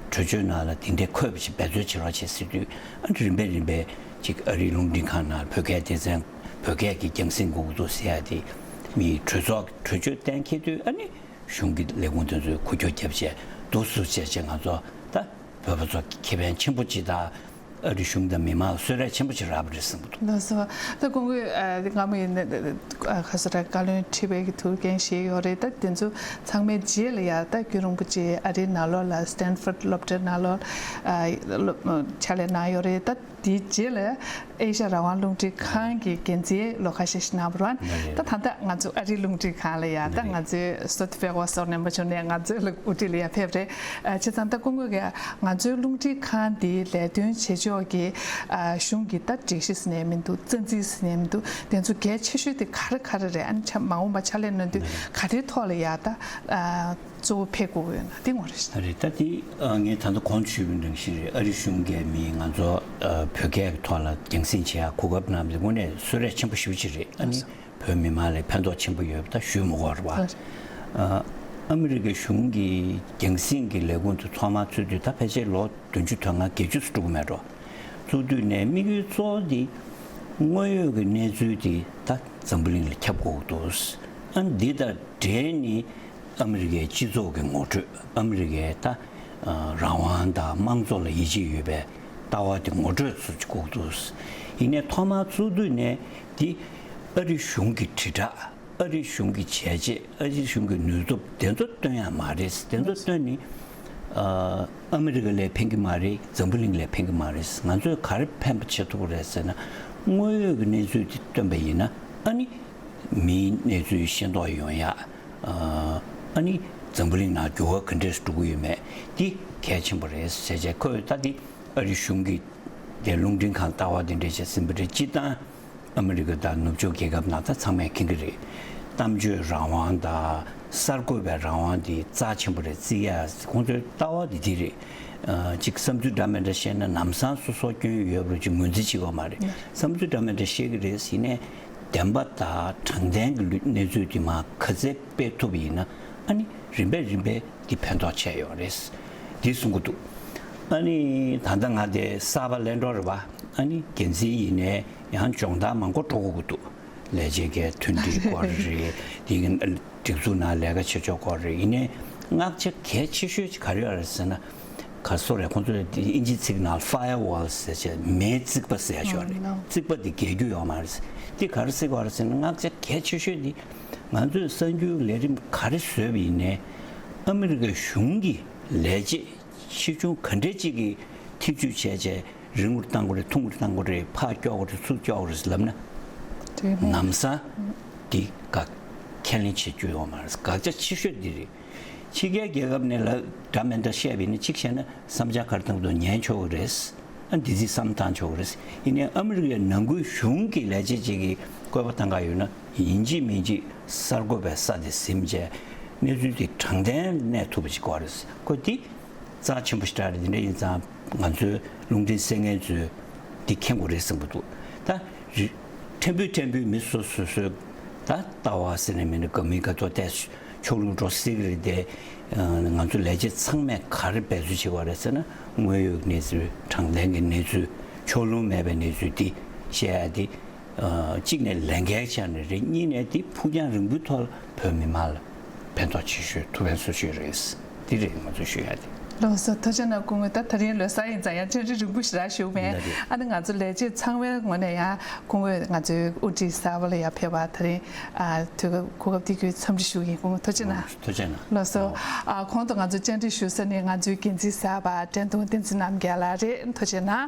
གྲོས་ཆོད་ནང་ལ་དེ་འདྲའི་འཁོད་པ་ཞིག་འབད་རྩོལ་བྱེད་རོགས་བྱེད་ཟེར་དུས། ཨ་ནི་རིམ་པས་རིམ་པས་ཅིག་ཨ་རིའི་རླུང་འཕྲིན་ཁང་ནང་བོད་སྐད་སྡེ་ཚན་བོད་སྐད་ཀྱི་རྒྱང་སྲིང་དགོས་ཀྱི་འདུག་ཟེར་ཡ་དེ་མི་གྲོས་ཚོགས་ཀྱི་གྲོས་ཆོད་གཏན་འཁེལ་དུས། ཨ་ནི་གཞུང་གི་ལས་ཁུངས་དེ་ཚོས་འགུལ་སྐྱོད་བརྒྱབ་བྱས་འདུག་སེ་བྱས་བྱས་ང་ཚོ་ད་བོད་པ་ཚོ་ཁེ་ཕན་ཆེན་པོ་ཅིག་དང་། ཨ་རི་གཞུང་དང་མི་མང་ལ་གསོལ་རས་ཆེན་པོ་ཅིག་རག་པ་རེད་བསམ་གྱི་འདུག། ལགས་སོ། ད་སྐུ་ངོས་ཨ་སྔ་མོ་ཡིན་ན་ཨ་ག་ས་ར་བཀའ་བློན་ཁྲི་པའི་གི་ཐུགས་འགན་བཞེས་ཡོད་རེད། ད་དེ་ཚོ་ཚང་མའི་རྗེས་ལ་ཡ་ད་རྒྱུན་རིང་པོ་ཅིག་ཨ་རིའི་ནང་ལོགས་ལ་Stanford་སློབ་གྲྭའི་ནང་ལོགས་ཨ་སློབ་ཕྱག་ལས་གནང་ཡོད་རེད། ད་དེའི་རྗེས་ལ་ཨེ་ཤ་ཡ་རང་དབང་རླུང་འཕྲིན་ཁང་གི་འགན་འཛིན་ལོ་ཁ་ཤས་ཤིག་གནང་བ་རེད། ད་ད་ལྟ་ང་ཚོ་ཨ་རིའི་རླུང་འཕྲིན་ཁང་ལ་ཡ་ད་ང་ཚོའི་སོ་ཏི་ཕེ་ཝ་སོགས་ནས་མ་བྱུང་ནས་ང་ཚོའི་ལ་དབུ་ཁྲིད་ལ་ཡ་ཕེབས་རེད། ཨ་བྱས་ཙང་ད་སྐུ་ངོས་ཀྱིས་ང་ཚོའི་རླུང་འཕྲིན་ཁང་འདིའི་ལས་དོན་བྱེད་ཕྱོགས་ཀྱི་ཨ་གཞུང་གི་ད་སྒྲིག་གཞི་ཟེར་ནས་མི་འདུག། རྩ་འཛིན་ཟེར་ནས་མི་འདུག། དེ་ཚོ་གལ་ཆེ་ཤོས་དེ་ག་རེ་ག་རེ་རེད། ཨ་ནི་ཆ་མ་འོངས་པ་ཕྱག་ལས་གནང་དུས་ག་རེའི་ཐོག་ལ་ཡ་ད་ཨ་གཙོ་བོ་ཕེབས་དགོས་ཀྱི་ཡོད་ན་དེ་ངོ་རེ་ཞིག། རེད། ད་དེ་ཨ་ངས་ད་ལྟ་གོང་དུ་ཞུས་པའི་ནང་བཞིན་རེད། ཨ་རི་གཞུང་གིས་མི་ང་ཚོ་ཨ་བོད་སྐད་ཀྱི་ཐོག་ལ་རྒྱང་སྲིང་བྱེད་ཡ་གོ་སྐབས་གནང་བ་དེ་དངོས་གནས་གསོལ་རས་ཆེན་པོ་ཞེ་པོ་ཅིག་རེད། ཨ་ནི་བོད་མི་མང་ལ་ཕན་ཐོགས་ཆེན་པོ་ཡོད་པ་ད་ཞུས་མི་དགོས་རེད་བ། ཨ་ཨ་མི་རི་ཀའི་གཞུང་གི་རྒྱང་སྲིང་གི་ལས་ཁུངས་དེ་ཐོག་མར་ཚུགས་དུས་ད་ཕལ་ཆེར་ལོ་བདུན་ཅུ་དོན་ལྔ་བརྒྱད་ཅུ་ཙམ་འགྲོ་གི་མེད་འགྲོ། ཚུགས་དུས་ནས་དམིགས་ཡུལ་གཙོ་བོ་དེ་དངོས་ཡོད་ཀྱི་གནས་ཚུལ་དེ་ད་འཛམ་བུ་གླིང་ལ་ཁྱབ་དགོས་ཀྱི་འདུག། ཨ་འདི་དང་འབྲེལ་ནས་ཨ་མི་རི་ཀའི་སྤྱི་ཚོགས་ཀྱི་ངོ་སྤྲོད། ཨ་མི་རི་ཀའི་ད་རང་དབང་དང་དམངས་གཙོ་ལ་ཡིད་ཆེས་ཡོད་པའི་ལྟ་བ་དེ་ངོ་སྤྲོད་ཚུལ་གཅིག་དགོས་འདུག། ཡིན་ནའི་ཐོག་མར་ཚུགས་དུས་ནས་འདི་ཨ་རི་གཞུང་གི་དྲིལ་བསྒྲགས། ཨ་རི་གཞུང་གི་བྱས་རྗེས། ཨ་རི་གཞུང་གི་ནུས་སྟོབས་དེ་ཚོ་སྟོན་ཡ་མ་རེད། དེ་ཚོ་སྟོན་ནི་ཨ་ཨ་མི་རི་ཀ་ལ་ཕན་གྱི་མ་རེད། འཛམ་བུ་གླིང་ལ་ཕན་གྱི་མ་རེད། ང་ཚོས་ག་རེ་ཕན་པ་བྱེད་ཐུབ་ཀྱི་རེད་ཟེར་ན། དངོས་ཡོད་ཀྱི་གནས་ཚུལ་དེ་སྟོན་པ་ཡིན་ན། ཨ་ནི་མིའི་གནས་ཚུལ་ཤེས་རྟོགས་ཡོང་ཡ། ཨ་ནི་འཛམ་བུ་གླིང་ནང་འགྱུར་བ་ག་འདྲས་འགྲོ་གི་ཡོད་མེད་དེ་གལ་ཆེན་པོ་རེད་ཟེར་བྱས། ཁོས་ད་དེ་ཨ་རི་གཞུང་གི་དེ་རླུང་འཕྲིན་ཁང་ལྟ་བ་དེ་འདྲས་བྱས་ཟིན་པ་རེད། སྤྱིར་བཏང་ཨ་མི་རི་ཀ་དང་ནུབ་ཕྱོགས་རྒྱལ་ཁབ་ནང་ད་ཚང་མས་མཁྱེན་གྱི་རེད། གཏམ་བརྗོད་རང་དབང་དང་གསར་འགོད་པའི་རང་དབང་དེ་རྩ་ཆེན་པོ་རེད་བརྩི་ཡ། ཁོང་ཚོའི་ལྟ་བ་དེ་དེ་རེད། ཨ་གཅིག་བསམ་ཚུལ་འདྲ་མི་འདྲ་བཤད་ན་ལམ་སང་སོ་སོ་སྐྱོན་ཡོད་པ་ཅིག་ངོས་འཛིན་བྱེད་དགོས་མ་རེད། བསམ་ཚུལ་འདྲ་མི་འདྲ་བཤད་ཀྱི་རེད། ཡིན་ནའི་བདེན་པ་དང་དྲང་བདེན་གྱི་གནས་ཚུལ་དེ་མར་ག་ཚད་སྤེལ་ཐུབ་པ་ཡིན་ན། ཨ་ནི་རིམ་པས་རིམ་པས་འདི་ཕན་ཐོགས་ཆེ་ཡོང་རེད། འདི་གསུང་གི་འདུག། ཨ་ནི་ད་ལྟ་ང་དེ་གསར་པ་ལེན་འགྲོ་རེད་བ། ཨ་ནི་འགན་འཛིན་ཡིན་ནའི་ཡང་སྦྱོང་བརྡར་མང་པོ་འགྲོ་དགོས་ཀྱི་འདུག། ལས་བྱེད་ཀྱི་མཐུན་སྒྲིལ་སྐོར་རེད། དེ་གི་སྒྲིག་འཛུགས་ནང་ལས་ཀ་བྱེད་ཕྱོགས་སྐོར་རེད། ཡིན་ནའི་མངགས་ཆ་གལ་ཆེ་ཤོས་ཅིག་ག་རེ་ཡོད་རེད་ཟེར་ན། ག་སོ་རེད། ཁོང་ཚོས་དེ་ཨིན་ཇི་ཚིག་ནང་firewall་ཟེར་བྱས་མེའི་རྩིག་པ་ཟེར་ཡ་ཅིག་ཡོད་རེད། རྩིག་པ་དེ་བརྒལ་རྒྱུ་ཡོད་མ་རེད། དེ་ག་རེ་ཟེར་གྱི་ཡོད་རེད་ཟེར་ན། མངགས་ཆ་གལ་ཆེ་ཤོས་དེ་ང་ཚོས་གསར་འགྱུར་ལས་རིམ་ག་རེ་བཟོས་པ་ཡིན་ནའི་ཨ་མི་རི་ཀའི་གཞུང་གི་ལས་བྱེད་ཆེ་ཆུང་ག་འདྲས་ཅིག་གིས་ཐེ་ཇུས་བྱས་བྱས་རིང་པོར་བཏང་དགོས་རེད། ཐུང་ངུར་བཏང་དགོས་རེད། ཕར་ཀྱོག་དགོས་རེད། ཚུར་ཀྱོག་དགོས་རེད་ལབ་ན། དེ་ནས་ལམ་སང་འདི་ག་ཁས་ལེན་བྱེད་རྒྱུ་ཡོད་མ་རེད། དགག་བྱ་ཆེ་ཤོས་འདི་རེད། ཕྱི་རྒྱལ་རྒྱལ་ཁབ་ནས་ལ་འདྲ་མི་འདྲ་བཤད་པ་ཡིན་ན། གཅིག་བཤད་ན་བསམ་འཆར་ག་རེ་བཏང་འདུག་ཉན་ཆོག་གི་རེད། ཨ་འདི་ཚིག་བསམ་བཏང་ཆོག་གི་རེད། ཡིན་ནའི་ཨ་མི་རི་ཀའི་ནང་ཁུལ་གཞུང་གི་ལས་བྱེད་ཅིག་གིས་བཀོད་པ་བཏང་ག་ཡོད་ན། ཡིན་གཅིག་མིན་གཅིག་གསར་འགོད་པའི་ས་དེ་ཟིན་བྱས་གནས་ཚུལ་དེ་དྲང་བདེན་གནས་ཐུབ་པ་ཞིག་དགོས་རེད། ཁོ་དེ་རྩ་ཆེན་པོ་ཞིག་རེད། དེ་འདྲ་ཡིན་ཙང་ང་ཚོའི་རླུང་འཕྲིན་གསན་མཁན་ཚོས་འདི་མཁྱེན་དགོས་རེད་བསམ་གྱི་འདུག། ད་རི་ཕྲན་བུ་ཕྲན་བུ་མི་སོ་སོ་སོའི་ད་ལྟ་བ་ཟེར་ནས་མིན་ན། དགའ་མིན་དགའ་ཐོག་ཏས་ཕྱོགས་ལྷུང་འགྲོ་སྲིད་ཀྱི་རེད་དེ། ང་ཚོ་ལས་བྱེད་ཚང་མས་ག་རེ་འབད་རྩོལ་བྱེད་དགོས་རེད་ཟེར་ན། དངོས་ཡོད་གནས་ཚུལ། དྲང་བདེན་གྱི་གནས་ཚུལ། ཕྱོགས་ལྷུང་མེད་པའི་གནས་ཚུལ་འདི་བཤད་ཡ་དེ། གཅིག་ནས་ལས་འགན་ཆགས་ནས་རེད། གཉིས་ནས་དེ་ཕུགས་རྒྱང་རིང་པོའི་ཐོག་ལ་བོད་མི་མང་ལ་ཕན་ཐོགས་ཆེ་ཤོས། ཐུགས་ཕན་གསོས་ཤོས་རེད། འདི་རེད་ང་ཚོས་ཞུ་ཡ་དེ། ལགས་སོ། ཐུགས་རྗེ་གནང་སྐུ་ངོ། ད་དེ་རིང་ལོ་གསར་ཡིན་ཙང་ཡང་བཅར་འདྲི་རིང་པོ་ཞེ་དྲག་ཞུ་མེད། ལགས་རེད། ཨ་ནི་ང་ཚོ་ལས་བྱེད་ཚང་མའི་ངོས་ནས་ཡང་སྐུ་ངོ་ང་ཚོའི་དབུ་ཁྲིད་གསར་པ་ལ་ཡང་ཕེབས་པ་དེ་རིང་ཨ་དུས་སྐབས་གོ་སྐབས་དེ་བརྒྱུད་འཚམས་འདྲི་ཞུ་གི་ཡིན། སྐུ་ངོ་ཐུགས་རྗེ་གནང་། ཐུགས་རྗེ་གནང་། ལགས་སོ། ཨ་གོང་དུ་ང་ཚོ་བཅར་འདྲི་ཞུ་ས་ནི་ང་ཚོའི་འགན་འཛིན་གསར་པ་བཀྲས་མཐོང་བསྟན་འཛིན་རྣམ་རྒྱལ་ལགས་རེད། ཐུགས་རྗེ་གནང་།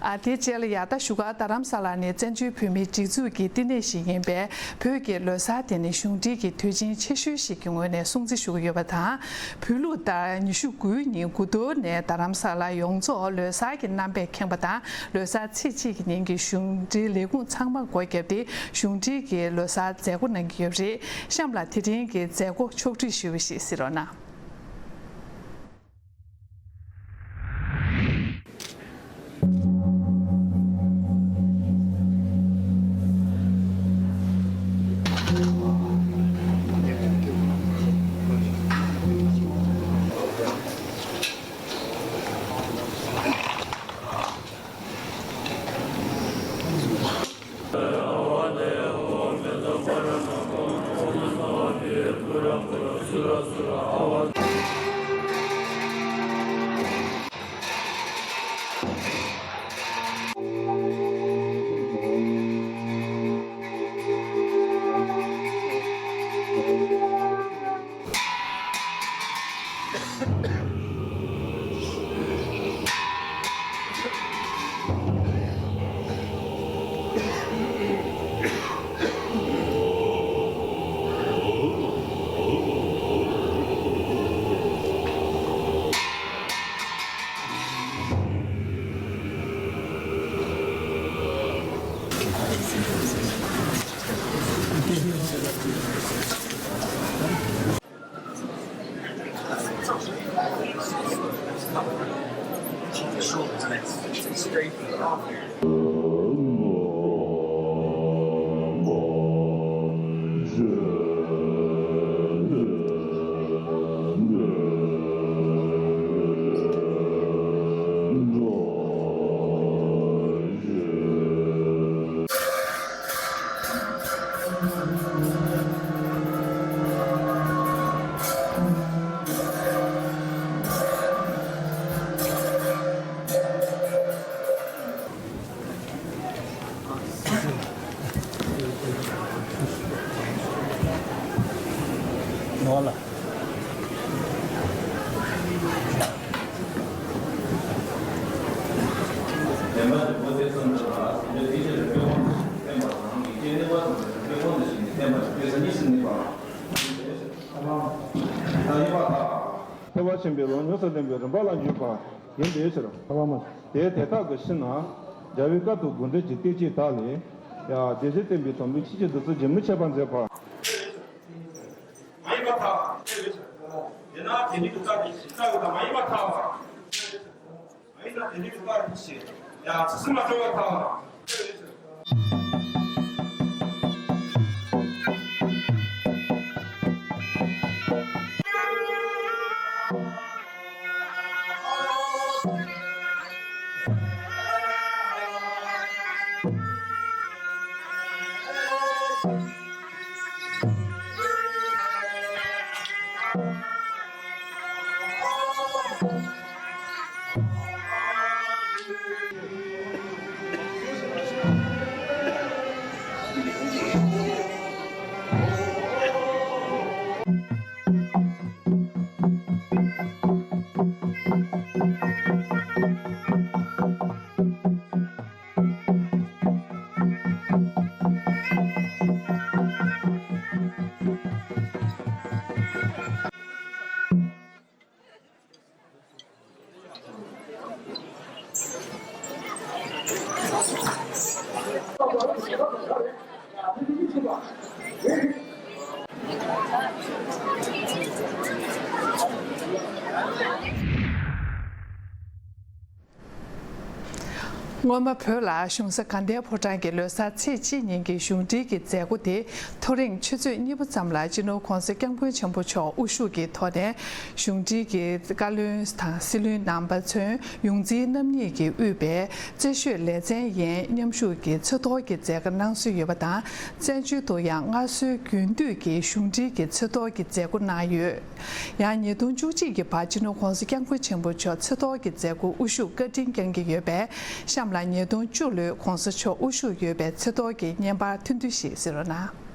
ཨ་དེ་རྗེས་ལ་ཡ་ད་བཞུགས་སྒར་རྡ་རམ་ས་ལ་ནས་བཙན་བྱོལ་བོད་མིའི་སྒྲིག་འཛུགས་ཀྱི་བསྟི་གནས་ཤིག་ཡིན་པའི་བོད་ཀྱི་ལོ་གསར་དེ་ནི་གཞུང་འབྲེལ་གྱི་དུས་ཆེན་ཆེ་ཤོས་ཤིག་གི་ངོས་ནས་སྲུང་བརྩི་ཞུ་གི་ཡོད་པ་དང་། བོད་ལུགས་ཟླ་ཉི་ཤུ་དགུའི་ཉིན་དགུ་གཏོར་ནས་རྡ་རམ་ས་ལ་ཡོངས་རྫོགས་ལོ་གསར་གྱི་རྣམ་པས་ཁེངས་པ་དང་། ལོ་གསར་ཚེས་གཅིག་གི་ཉིན་གྱི་གཞུང་འབྲེལ་ལས་ཁུངས་ཚང་མ་སྒོ་བརྒྱབ་སྟེ་གཞུང་འབྲེལ་གྱི་ལོ་གསར་མཛད་སྒོ་གནང་གི་ཡོད་པ་རེད། གཤམ་ལ་དེ་རིང་གི་མཛད་སྒོ་ཕྱོགས་བསྒྲིགས་ཞུས་པ་ཞིག་གཟིགས་རོགས་གནང་། ནོར་ལ། བདེན་པ་རིན་པོ་ཆེ་གསུམ་དུ་ལ་ཟིན་བྲིས་དེ་ཕྱིར་དཔེ་ཁོང་དུ་ཞིག་བསྟན་པ་དང་། ཡིག་ཆའི་གནས་པ་ཙམ་དུ་དཔེ་ཁོང་དུ་ཞིག་ནི་བསྟན་པ་ཞིག་དཔེ་ས་གཉིས་སུ་དམིགས་པ། ད་ཡིན་པ་དང་། ཐེག་པ་ཆེན་པོའི་ལམ་མྱུར་དུ་བསྟན་པའི་རིམ་པ་ལ་འཇུག་པ་ཡིན་པའི་ཕྱིར། དེ་དེ་དག་གི་ཕྱིར་ན། རྒྱལ་བའི་བཀའ་ལྟར་དགོངས་འགྲེལ་གྱི་བསྟན་བཅོས་དག་ལས། ཡ། བདེ་གཤེགས་བསྟན་པའི་དང་པོའི་ཆོས་ཀྱི་བདུད་རྩི་རྒྱུན་མི་ཆད་པར་མཛད་པ། མ་ཡིན་པར་ཐལ། དེས་ན་དེ་ཉིད་དུ་བལྟ་བའི་ཕྱིར། བལྟ་བའི་དང་མ་ཡིན་པར་ཐལ་བ། མ་ཡིན་ན་དེ་ཉིད་དུ་བལྟ་བའི་ཕྱིར། ཡང་ཇི་སྲིད་མ་གྲོལ་བར་ཐལ་བ། སྔོན་མ་བོད་ལ་གཞུང་ས་དགའ་ལྡན་ཕོ་བྲང་གི་ལོ་གསར་ཚེས་གཅིག་ཉིན་གྱི་གཞུང་འབྲེལ་གྱི་མཛད་སྒོ་དེ་ཐོ་རེངས་ཆུ་ཚོད་གཉིས་པ་ཙམ་ལ་སྤྱི་ནོར་༸གོང་ས་༸སྐྱབས་མགོན་ཆེན་པོ་མཆོག་དབུ་བཞུགས་ཀྱི་ཐོག་ནས། གཞུང་འབྲེལ་གྱི་བཀའ་བློན་དང་སྲིད་བློན་རྣམ་པ་ཚུན་ཡོངས་འཛིན་རྣམ་གཉིས་ཀྱིས་དབུས་པའི་རྩེ་ཤོད་ལེ་ཚན་ཡན་མཉམ་ཞུགས་ཀྱིས་ཚོགས་གཏོར་གྱི་མཛད་སྒོ་གནང་སྲོལ་ཡོད་པ་དང་། བཙན་བྱོལ་དུ་ཡང་སྔར་སྲོལ་རྒྱུན་མཐུད་ཀྱིས་གཞུང་འབྲེལ་གྱི་ཚོགས་གཏོར་གྱི་མཛད་སྒོ་གནང་ཡོད། ཡང་ཉིས་སྟོང་བཅུ་གཅིག་གི་བར་སྤྱི་ནོར་༸གོང་ས་༸སྐྱབས་མགོན་ཆེན་པོ་མཆོག་ཚོགས་གཏོར་གྱི་མཛད་སྒོར་དབུ་བཞུགས་བཀའ་དྲིན་བསྐྱང་གི་ཡོད་པས། གཤམ་ལ་ཉིས་སྟོང་བཅུ་ལོའི་༸གོང་ས་མཆོག་དབུ་བཞུགས་ཡོད་པའི་ཚོགས་གཏོར་གྱི་བརྙན་པར་ཐུང་ཐུང་ཞིག་གཟིགས་རོགས་གནང་།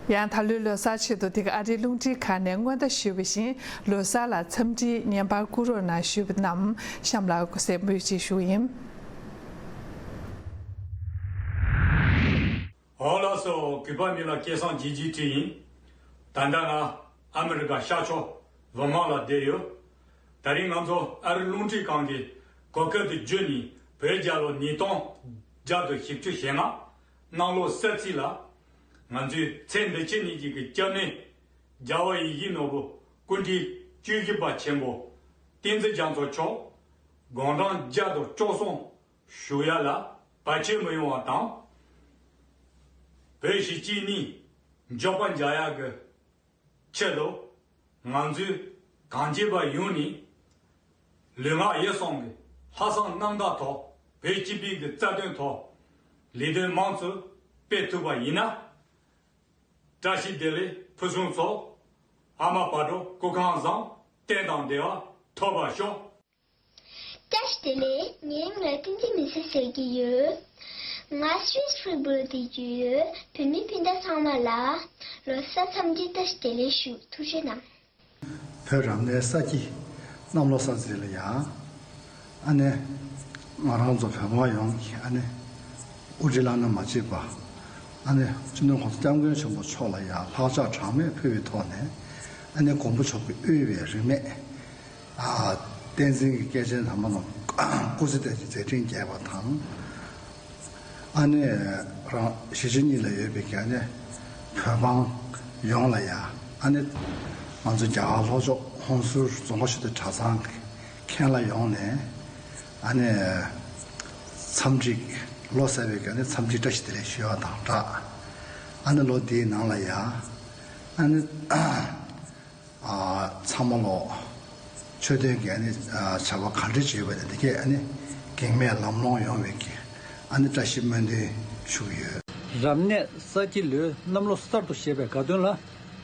ཡང་ད་ལོའི་ལོ་གསར་ཆེད་དུ་དེ་ག་ཨ་རིའི་རླུང་འཕྲིན་ཁང་ནས་སྔོན་བརྡ་ཞུས་པ་བཞིན་ལོ་གསར་ལ་འཚམས་འདྲིའི་བརྙན་པར་བསྐུར་རོགས་གནང་ཞུས་པ་རྣམས་གཤམ་ལ་གསན་འབུལ་ཅིག་ཞུ་གི་ཡིན། ཨོ་ལགས་སོ། གུས་པ་མི་ལ་སྐལ་བཟང་རྗེ་རྗེ་ཁྲི་ཡིན། ད་ལྟ་ང་ཨ་མི་རི་ཀ་ཤར་ཕྱོགས་ཝར་མ་ལ་བསྡད་ཡོད། ད་རིང་ང་ཚོ་ཨ་རི་རླུང་འཕྲིན་ཁང་གི་གོ་སྐབས་དེ་བརྒྱུད་ནས་བོད་རྒྱལ་ལོ་ཉིས་སྟོང་བརྒྱ་དང་བཞི་བཅུ་ཞེ་ལྔ་གནམ་ལོ་གསར་ཚེས་ལ་ང་ཚོས་ཚེ་འདི་ཕྱི་གཉིས་ཀྱི་སྐྱབས་གནས་རྒྱལ་བ་ཡིད་བཞིན་ནོར་བུ་སྐུ་ཕྲེང་བཅུ་བཞི་པ་ཆེན་པོ་བསྟན་འཛིན་རྒྱ་མཚོ་མཆོག་དགུང་གྲངས་བརྒྱ་དང་བཅུ་གསུམ་བཞུགས་ཡ་ལ་བར་ཆད་མི་ཡོང་བ་དང་། བོད་གཞིས་བྱེས་གཉིས་འཇོག་པ་མཇལ་ཡག་གི་ཆེད་དུ་ང་ཚོས་གངས་ཅན་པ་ཡོངས་ནས་ལུས་ངག་ཡིད་གསུམ་གྱི་ལྷག་བསམ་རྣམ་དག་ཐོག་བོད་སྤྱི་པའི་གི་རྩ་དོན་ཐོག་ལས་དོན་མང་ཙམ་སྤེལ་ཐུབ་པ་ཡིན་ན། བཀྲ་ཤིས་བདེ་ལེགས་ཕུན་སུམ་ཚོགས། ཨ་མ་བག་དྲོ་སྐུ་ཁམས་བཟང་། བསྟན་དང་བདེ་བ་ཐོབ་པར་ཤོག། བཀྲ་ཤིས་བདེ་ལེགས། ངའི་མིང་ལ་བསྟན་འཛིན་མི་ཚེ་ཟེར་གྱི་ཡོད། ང་སུད་སི་ཧྥྲིབུར་དུ་བསྡད་ཀྱི་ཡོད། བོད་མི་སྤུན་ཟླ་ཚང་མ་ལ་ལོ་གསར་འཚམས་འདྲི་བཀྲ་ཤིས་བདེ་ལེགས་ཞུ། ཐུགས་རྗེ་གནང་། བོད་རབ་གནས་ས་སྐྱིད་གནམ་ལོ་གསར་ཚེས་ལ་ཡ། ཨ་ནི་ང་རང་ཚོ་བོད་པ་ཡོངས་ཀྱིས་ཨ་ནི་དབུ་ཁྲིད་བླ་ན་མ་མཆིས་པ་ཨ་ནི་སྤྱི་ནོར་༸གོང་ས་༸སྐྱབས་མགོན་ཆེན་པོ་མཆོག་ལ་ཡ་ལྷག་ཆད་གྲངས་མེད་ཕུལ་བའི་ཐོག་ནས་ཨ་ནི་མགོན་པོ་མཆོག་གིས་དབུས་པའི་རིས་མེད་ཨ་བསྟན་འཛིན་གྱི་སྐྱེས་ཆེན་དམ་པ་རྣམས་སྐུ་ཚེ་བརྟན་ཅིང་མཛད་འཕྲིན་རྒྱས་པ་དང་། ཨ་ནི་རང་གཞིས་བྱེས་གཉིས་ལ་ཡོད་པའི་གི་ཨ་ནི་བོད་འབངས་ཡོངས་ལ་ཡ་ཨ་ནི་ང་ཚོ་རྒྱ་གར་ལྷོ་ཕྱོགས་ཧོན་སུར་རྫོང་ཁ་ཆུ་ཚོད་གྲྭ་ཚང་གི་མཁན་བླ་ཡོངས་ནས་ཨ་ནི་འཚམས་འདྲི་ལོ་གསར་པའི་གི་ཨ་ནི་འཚམས་འདྲི་བཀྲ་ཤིས་བདེ་ལེགས་ཞུ་བ་དང་སྦྲགས། ཨ་ནི་ལོ་འདིའི་ནང་ལ་ཡ་ཨ་ནི། ཚང་མ་ལོ་ཆོས་དོན་གྱི་ཨ་ནི་བྱ་བ་ག་འདྲ་བྱེད་པ་དེ་གས་ཨ་ནི་གེགས་མེད་ལམ་ལྷོང་ཡོང་བའི་གི་ཨ་ནི་བཀྲ་ཤིས་སྨོན་འདུན་ཞུ་གི་ཡོད། རབ་གནས་ས་སྐྱིད་ལོའི་གནམ་ལོ་གསར་དུ་བཞད་པའི་དགའ་སྟོན་ལ་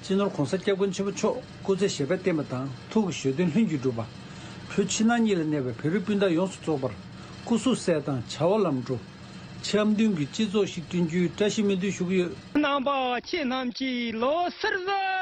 སྤྱི་ནོར་༸གོང་ས་༸སྐྱབས་མགོན་ཆེན་པོ་མཆོག་སྐུ་ཚེ་ཞབས་པད་བརྟན་པ་དང་ཐུགས་ཀྱི་བཞེད་དོན་ལྷུན་གྱིས་འགྲུབ་པ། བོད་ཕྱི་ནང་གཉིས་ལ་གནས་པའི་བོད་རིགས་སྤུན་ཟླ་ཡོངས་སུ་རྫོགས་པར་སྐུ་གཟུགས་གསལ་ཐང་བྱ་བ་ལམ་འགྲོ། འཆམ་མཐུན་གྱི་སྤྱི་ཚོགས་ཤིག་བསྐྲུན་རྒྱུའི་བཀྲ་ཤིས་སྨོན་འདུན་ཞུ་གི་ཡོད། རྣམ་པ་ཁྱེད་རྣམས་ཀྱི་ལོ་གསར་བཟང་།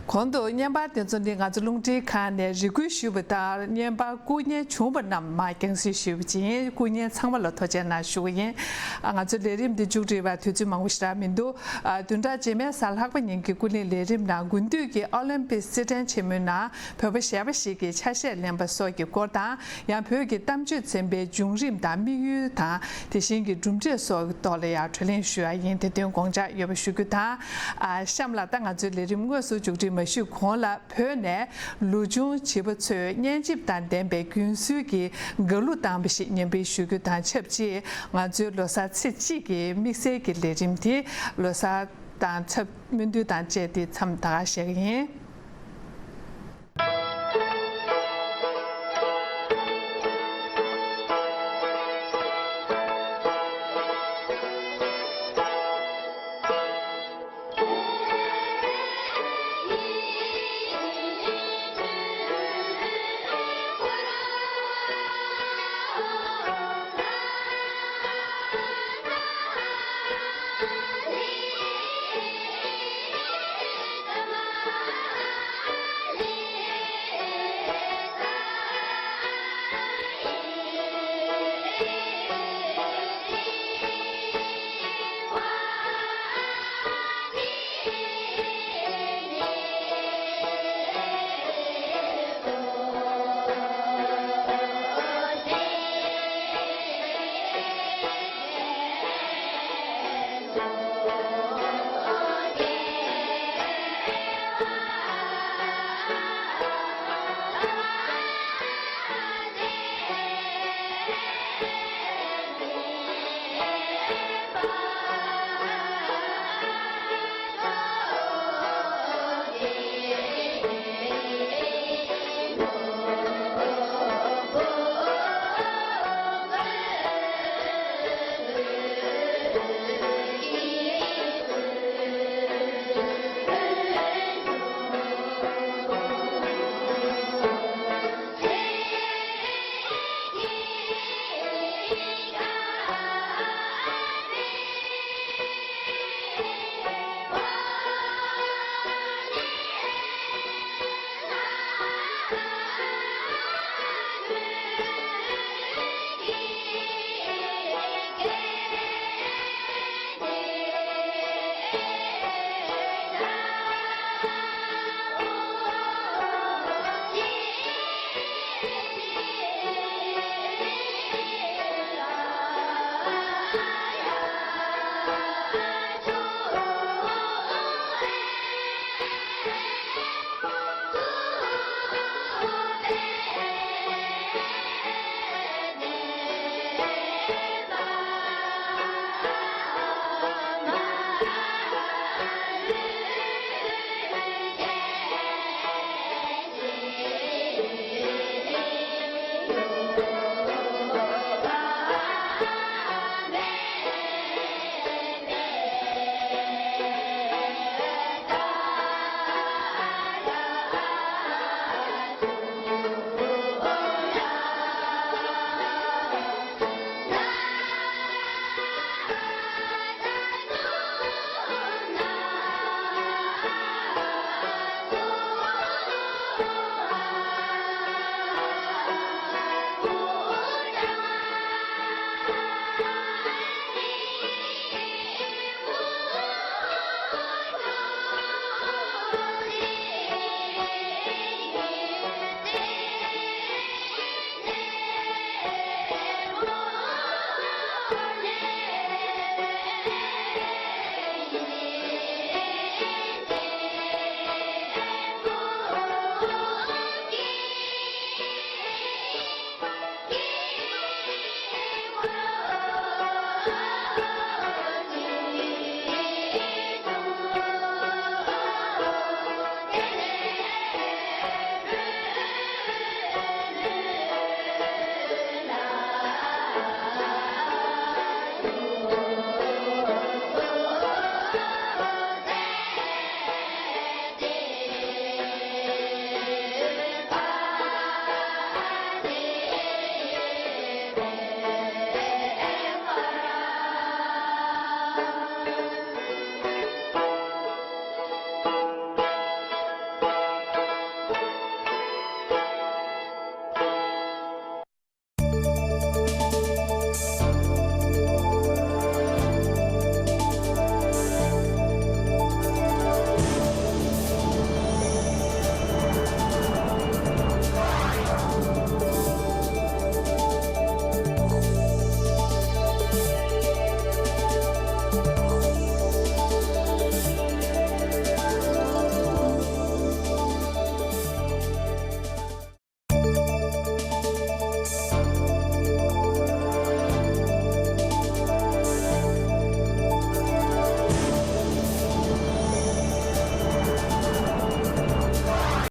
གོང་དུ་བརྙན་པར་དེ་ཚོ་ནི་ང་ཚོ་རླུང་འཕྲིན་ཁང་ནས་རེ་སྐུལ་ཞུས་པ་ལྟར་བརྙན་པར་བསྐུར་མཁན་བྱུང་བ་རྣམས་མར་རྒྱང་སྲིང་ཞུས་པ་ཅིན་བསྐུར་མཁན་ཚང་མ་ལ་ཐུགས་རྗེ་གནང་ཞུ་གི་ཡིན། ང་ཚོའི་ལས་རིམ་འདི་མཇུག་སྒྲིལ་བར་དུས་ཚོད་མང་པོ་ཞིག་རག་མི་འདུག་བདུན་ཕྲག་རྗེས་མའི་གཟའ་ལྷག་པ་ཉིན་གྱི་ཀུན་གླེང་ལས་རིམ་ནང་དགུན་དུས་ཀྱི་ཨོ་ལིམ་པིག་རྩེད་འགྲན་ཆེན་མོའི་ནང་བོད་པ་གཞས་པ་ཞིག་གིས་ཆ་ཤས་ལེན་པ་སོགས་ཀྱི་སྐོར་དང་། ཡང་བོད་ཀྱི་གཏམ་བརྗོད་ཚན་པའི་བྱུང་རིམ་དང་དམིགས་ཡུལ་དང་། དེ་བཞིན་གྱི་གྲུབ་འབྲས་སོགས་ཀྱི་ཐོག་ལ་ཡང་གྲོས་གླེང་ཞུ་ཡ་ཡིན། དེ་དོན་དགོངས་འཇགས་ཡོད་པ་ཞུ་རྒྱུ་དང་། ཨ། གཤམ་ལ་ད་ང་ཚོའི་ལས་རིམ་དངོས་སུ་མཇུག་སྒྲིལ་མ་ཞུས་གོང་ལ་བོད་ནས་ལོ་ཆུང་བྱིས་པ་ཚོས་སྙན་འཇེབས་དང་ལྡན་པའི་རྒྱུན་སྲོལ་གྱི་དགའ་གླུ་བཏང་བ་ཞིག་སྙན་སྤེལ་ཞུ་རྒྱུ་དང་ཆབས་ཅིག་ང་ཚོའི་ལོ་གསར་ཚེས་གཅིག་གི་དམིགས་བསལ་གྱི་ལས་རིམ་དེ་ལོ་གསར་དང་ཚབ་སྨོན་འདུན་དང་བཅས་ཏེ་མཚམས་ད་ག་བཞག་གི་ཡིན།